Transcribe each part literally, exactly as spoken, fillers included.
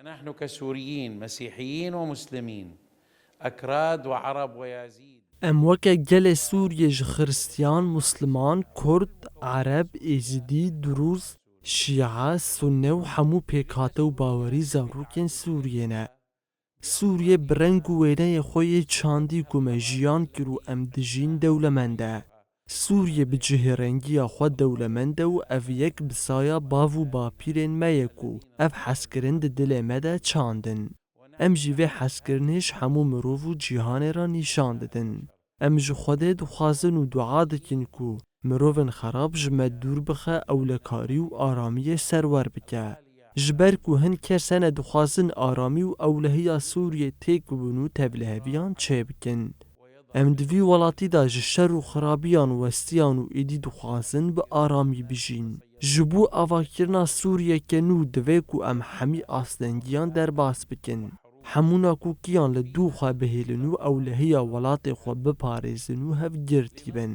نحن كسوريين مسيحيين ومسلمين، أكراد وعرب ويازيد. Em weke gelê Sûriyê ji Xiristiyan, Musliman, Kurd, Ereb, Êzidî, Durûz, Şîa, Sunne û hemû pêkhate û bawerî zarokên Sûriyê ne. Sûriye bi reng û wêneyê xwe yê çandî ku me jiyan kir û em dijîn dewlemend e. Sûriye bi cihê rengiya xwe dewlemend e û ev yek bi saya bav û bapîrên me ye ku ev hezkirin di dilê me de çandin. Em jî vê hezkirinê ji hemû mirov û cîhanê re nîşan didin. Em ji Xwedê dixwazin û dua dikin ku mirovên xerab ji me dûr bixe, ewlekarî û aramiyê serwer bike. Ji ber ku hin kes hene dixwazin aramî û ewlehiya Sûriyê têk bibin û tevliheviyan çêbikin. Em di vî welatî de ji şer û xirabiyan westiyan û êdî dixwazin bi aramî bijîn. Ji bo avakirina Sûriyeke nû divê ku em hemî astengiyan derbas bikin. Hemû nakokiyan li dû xwe bihêlin û ewlehiya welatê xwe biparêzin û hevgirtî bin.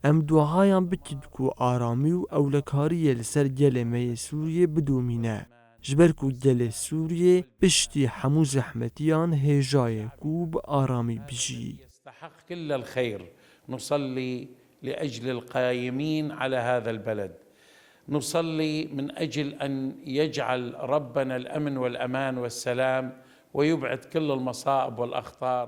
Em duayan bikin ku aramî û ewlekariyê li ser gelê me yê Sûriyê bidomîne. Ji ber ku gelê Sûriyê piştî hemû zehmetiyan hêja ye ku bi aramî bijî. يستحق كل الخير. نصلي لأجل القائمين على هذا البلد. نصلي من أجل أن يجعل ربنا الأمن والأمان والسلام، ويبعد كل المصائب والأخطار.